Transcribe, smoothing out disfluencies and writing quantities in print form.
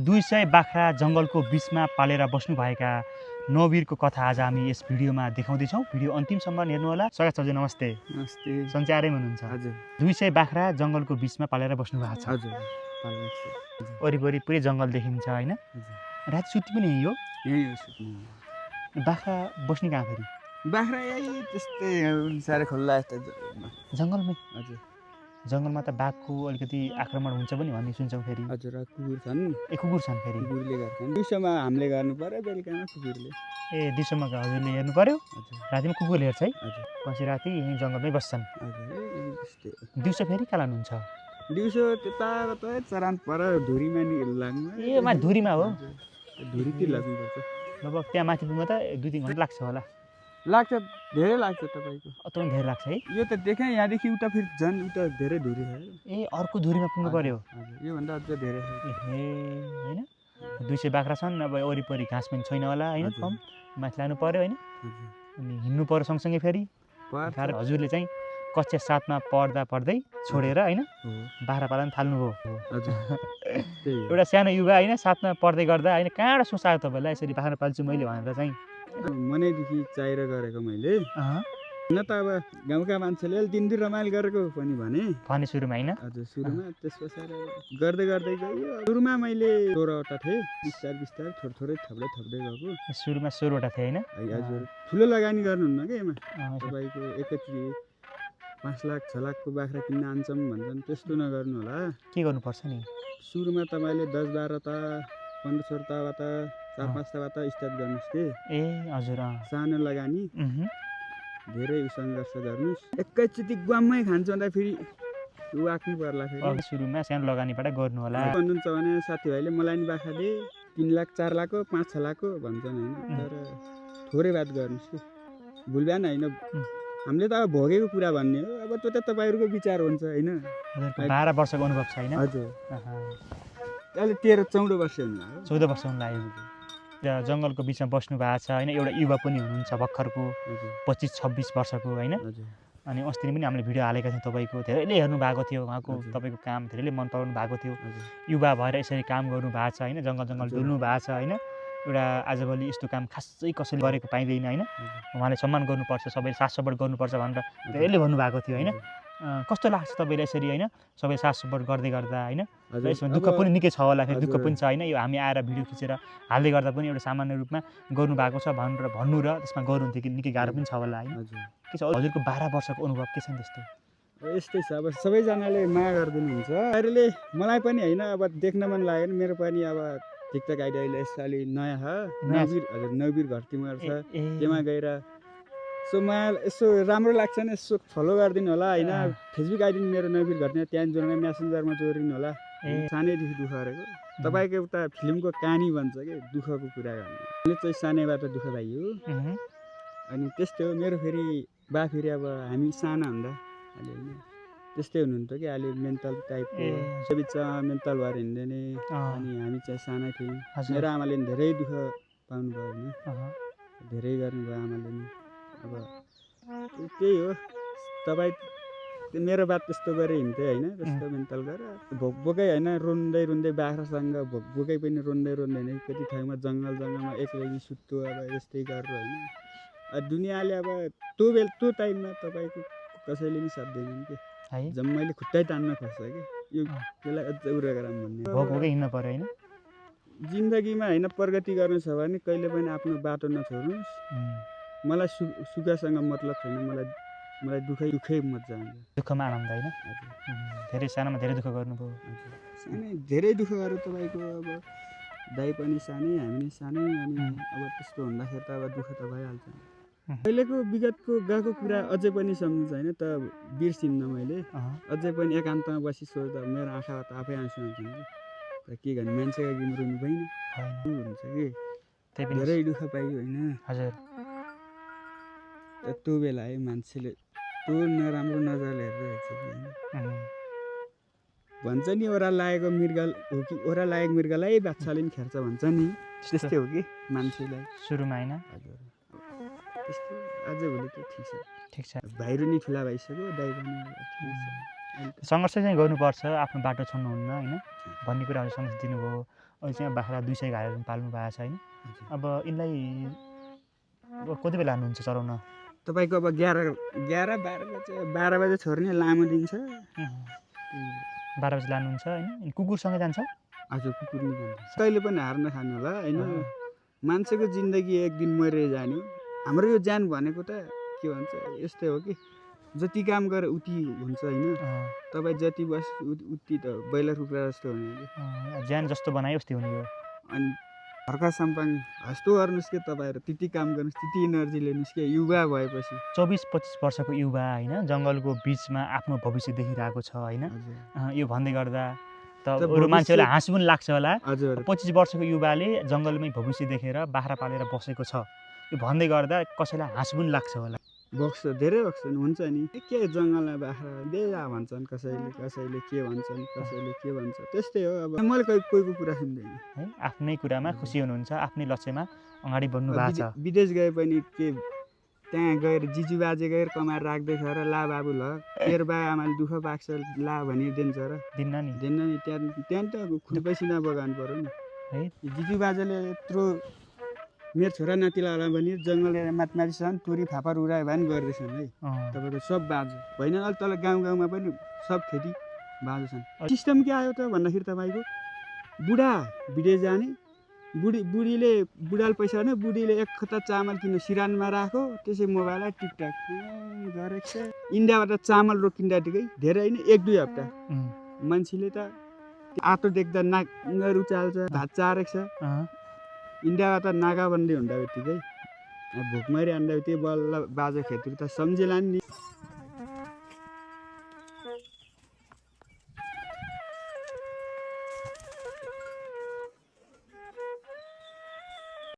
200 बाख्रा जङ्गलको बिचमा पालेर बस्नुभएका नवीरको कथा आज हामी यस भिडियोमा देखाउँदैछौँ। भिडियो अन्तिमसम्म हेर्नुहोला। स्वागत छ। नमस्ते। नमस्ते। सन्चै आरामै हुनुहुन्छ? हजुर। 200 बाख्रा जङ्गलको बिचमा पालेर बस्नुभएको छ। हजुर। वरिपरि पुरै जङ्गल देखिन्छ होइन? राति सुत्ती पनि यही हो? यही हो सुत्नु। बाख्रा बस्ने कहाँ फेरि? बाख्रा यही त्यस्तै साह्रै खुल्ला यस्तो जङ्गलमै? हजुर। जङ्गलमा त बाघको अलिकति आक्रमण हुन्छ पनि भन्ने सुन्छौँ फेरि। हजुर। कुकुर छन्। ए कुकुर छन् फेरि? कुकुरले गर्छन्। दिउँसोमा हामीले गर्नु पर्यो, बेलुकामा कुकुरले। ए दिउँसोमा हजुरले हेर्नु पर्यो, हजुर। रातिमा कुकुरले हेर्छ है? हजुर। पछि राति यहीँ जङ्गलमै बस्छन्। हजुर। त्यस्तै। दिउँसो फेरि कहाँ लानुहुन्छ? दिउँसो त्यताबाट चरान पर धुरीमा नि लाग्नु। ए मा धुरीमा हो? धुरीतिर लाग्नुपर्छ। लगभग त्यहाँ माथि पुग्न त 2-3 घन्टा लाग्छ होला। लाग्छ, धेरै लाग्छ तपाईँको। अत्रो धेरै लाग्छ है? यो त देखेँ यहाँदेखि उता फेरि झन् उता धेरै धुरी छ। ए अर्को धुरीमा पुग्नु पर्यो? हजुर। योभन्दा अझ धेरै छ। ए होइन? 200 बाख्रा छन्, अब वरिपरि घाँस पनि छैन होला होइन? कम माथि लानु पर्यो होइन? अनि हिँड्नु पर्यो सँगसँगै फेरि। कारण हजुरले चाहिँ कक्षा 7 मा पढ्दै छोडेर होइन बाख्रा पालन थाल्नुभयो। एउटा सानो युवा होइन 7 मा पढ्दै गर्दा होइन कहाँबाट सोच आयो तपाईँलाई यसरी बाख्रा पाल्छु मैले भनेर चाहिँ? मनैदेखि चाहिएर गरेको मैले। न त अब गाउँका मान्छेले दिनदिन रमाइलो गरेको पनि भने सुरुमा होइन? हजुर सुरुमा। त्यस पछाडि गर्दै गयो। सुरुमा मैले 16वटा थिएँ, बिस्तारै थोरै थप्दै गएको। सुरुमा 16वटा थिए होइन? हजुर। ठुलो लगानी गर्नुहुन्न क्या एमा। तपाईँको एकैचोटि 5 लाख 6 लाखको बाख्रा किन्न आन्छौँ भन्छन्, त्यस्तो नगर्नु होला। के गर्नुपर्छ नि? सुरुमा तपाईँले 10-12टा 15-16टाबाट 4-5टाबाट स्टार्ट गर्नुहोस् के। ए हजुर। सानो लगानी धेरै सङ्घर्ष गर्नुहोस्। एकैचोटि गुवाममै खान्छ भन्दा फेरि वाक्नु पर्ला फेरि। सुरुमा सानो लगानीबाट गर्नु होला। भन्नुहुन्छ भने साथीभाइले मलाई नि बाख्रा दे 3 लाख 4 लाखको 5-6 लाखको भन्छन् होइन, तर थोरै बात गर्नुहोस् कि। भुलबिहान होइन, हामीले त अब भोगेको कुरा भन्ने हो। अब त्यो त तपाईँहरूको विचार हुन्छ होइन? 12 वर्षको अनुभव छैन? हजुर। अहिले 13-14 वर्ष हुनु लाग्यो। 14 वर्ष हुनु लाग्यो। जङ्गलको बिचमा बस्नु भएको छ होइन? एउटा युवा पनि हुनुहुन्छ भर्खरको 25-26 वर्षको होइन? अनि अस्ति पनि हामीले भिडियो हालेका थियौँ तपाईँको, धेरैले हेर्नु भएको थियो। उहाँको तपाईँको काम धेरैले मन पराउनु भएको थियो। युवा भएर यसरी काम गर्नु भएको छ होइन? जङ्गल डुल्नु भएको छ होइन? एउटा आजभोलि यस्तो काम खासै कसैले गरेको पाइँदैन होइन? उहाँले सम्मान गर्नुपर्छ, सबैले साथ सपोर्ट गर्नुपर्छ भनेर धेरैले भन्नुभएको थियो होइन? कस्तो लाग्छ तपाईँलाई यसरी होइन सबै साथ सपोर्ट गर्दै गर्दा होइन? यसमा दुःख पनि निकै छ होला, फेरि दुःख पनि छ होइन? यो हामी आएर भिडियो खिचेर हाल्दै गर्दा पनि एउटा सामान्य रूपमा गर्नुभएको छ भनेर भन्नु र त्यसमा गर्नुहुन्थ्यो कि निकै गाह्रो पनि छ होला होइन? के छ हजुरको 12 वर्षको अनुभव के छ नि त्यस्तो? यस्तै छ। अब सबैजनाले माया गरिदिनुहुन्छ। अरूले मलाई पनि होइन अब देख्न मन लाग्यो भने मेरो पनि अब टिकटक आइडी अहिले यसपालि नयाँ छ, नवीर घरतिमर छ, त्यहाँ गएर सो मलाई यसो राम्रो लाग्छ नि, यसो फलो गरिदिनु होला होइन? फेसबुक आइडी मेरो नवीर घरतिमर, त्यहाँ जोड्नु, मेसेन्जरमा जोडिनु होला। सानैदेखि दुःख गरेको तपाईँको उता फिल्मको कहानी भन्छ कि दुःखको कुरा गर्ने, मैले चाहिँ सानैबाट दुःख पाइयो। अनि त्यस्तै हो मेरो फेरि बा फेरि अब हामी साना हुँदा अलि होइन त्यस्तै हुनुहुन्थ्यो कि अलि मेन्टल टाइपको, बिचमा मेन्टल भएर हिँड्दैन। अनि हामी चाहिँ सानै थियौँ। मेरो आमाले पनि धेरै दुःख पाउनुभयो होइन? धेरै गर्नुभयो आमाले पनि। अब त्यही हो, तपाईँ मेरो बात त्यस्तो गरेर हिँड्थेँ होइन? त्यस्तो मेन्टल गरेर भोकै होइन, रुँदै बाख्रासँग भोकै पनि रुँदै नै कति ठाउँमा जङ्गलमा एक्लै सुत्तो अब यस्तै गरेर होइन? दुनियाँले अब त्यो टाइममा तपाईँको कसैले पनि साथ दिँदैन कि जम्मैले खुट्टै तान्न खोज्छ कि यो त्यसलाई अझ उयो गरौँ भन्ने। भोकै हिँड्नु पर्यो होइन? जिन्दगीमा होइन प्रगति गर्नु छ भने कहिले पनि आफ्नो बाटो नछोड्नुहोस्। मलाई सुखसँग मतलब छैन, मलाई दुःखै मजा आउँछ। दुःखमा आनन्द होइन? धेरै सानोमा धेरै दुःख गर्नुभयो? सानै धेरै दुःख गर्यो तपाईँको। अब दाइ पनि सानै, हामी नै सानै, अनि अब त्यस्तो हुँदाखेरि त अब दुःख त भइहाल्छ। अहिलेको विगतको गएको कुरा अझै पनि सम्झिन्छ होइन? त बिर्सिन्न मैले अझै पनि एकान्तमा बसी सोच्दा मेरो आँखाबाट आफै आँसु आउँछन् कि त के गर्ने, मान्छेका गीत रुनु भएन हुन्छ कि धेरै दुःख पाइयो होइन? हजुर। त्यो बेला है मान्छेले त्यो नराम्रो नजरले हेर्दै हेर्छ कि होइन? भन्छ नि ओह्रालो लागेको मृग हो कि ओह्रालो लागेको मृगलाई बाछाले पनि खेर्छ भन्छ नि, त्यस्तै हो कि मान्छेलाई सुरुमा होइन? हजुर। त्यस्तो आजभोलि त ठिक छ। भाइहरू नि ठुला भइसक्यो, दाइ पनि ठिक छ। सङ्घर्ष चाहिँ गर्नुपर्छ, आफ्नो बाटो छोड्नुहुन्न होइन भन्ने कुराहरू सन्देश दिनुभयो। अहिले चाहिँ बाख्रा 200 हालेर पाल्नु भएको छ होइन। अब यिनलाई अब कति बेला लानुहुन्छ चराउन? तपाईँको अब 12 बजे छोड्ने लामो दिन्छ। 12 बजी लानुहुन्छ होइन। अनि कुकुरसँगै जान्छ? हजुर कुकुर नि जान्छ। कहिले पनि हार नखानु होला होइन। मान्छेको जिन्दगी एक दिन मरेर जाने हो। हाम्रो यो ज्यान भनेको त के भन्छ यस्तै हो कि जति काम गरे उति हुन्छ होइन। तपाईँ जति बस उति त बैलर कुखुरा जस्तो हुने कि ज्यान जस्तो बनायो उस्तै हुने हो। अनि हर्का सम्पाङ हस्तो गर्नुहोस् कि तपाईँहरू त्यति काम गर्नुहोस् त्यति इनर्जी लिनुहोस् कि युवा भएपछि 24-25 वर्षको युवा होइन जङ्गलको बिचमा आफ्नो भविष्य देखिरहेको छ होइन। यो भन्दै गर्दा त अरू मान्छेहरूलाई हाँस पनि लाग्छ होला। हजुर 25 वर्षको युवाले जङ्गलमै भविष्य देखेर बाख्रा पालेर बसेको छ। यो भन्दै गर्दा कसैलाई हाँस पनि लाग्छ होला। बक्स धेरै बक्छन् हुन्छ नि के जङ्गलमा बाख्रा बेला भन्छन् कसैले के भन्छन् कसैले के भन्छ त्यस्तै हो। अब मैले कोहीको कुरा सुन्दैन है। आफ्नै कुरामा खुसी हुनुहुन्छ, आफ्नै लक्ष्यमा अगाडि बढ्नु भएको छ। विदेश गए पनि के त्यहाँ गएर जिजु बाजे गएर कमाएर राख्दैछ र ला बाबु ल तेरो बा आमाले दुःख पाक्छ ला भनी दिन्छ र दिन्न नि त्यहाँ त खुरपैसिना बगान पर्यो नि है। जिजु बाजेले यत्रो मेरो छोरा नातिलाई होला भने जङ्गल माथि तुरी फापर उडायो भने गर्दैछन् है। तपाईँको सब बाजु होइन अहिले तल गाउँमा पनि सब खेती बाजु छन्। सिस्टम के आयो त भन्दाखेरि तपाईँको बुढा विदेश जाने बुढीले बुढाले पैसा भने बुढीले 1 खता चामल किन्नु सिरानमा राख्यो त्यसै मोबाइल टिकटक गरेको छ। इन्डियाबाट चामल रोकिँदाटिकै धेरै होइन 1-2 हप्ता मान्छेले त आटो देख्दा नाक रुचाल्छ भात चारेको छ। इन्डियाबाट नाका बन्दी हुँदा बित्तिकै भोकमरी हान्दा बित्तिकै बल्ल बाजा खेतहरू त सम्झेला नि।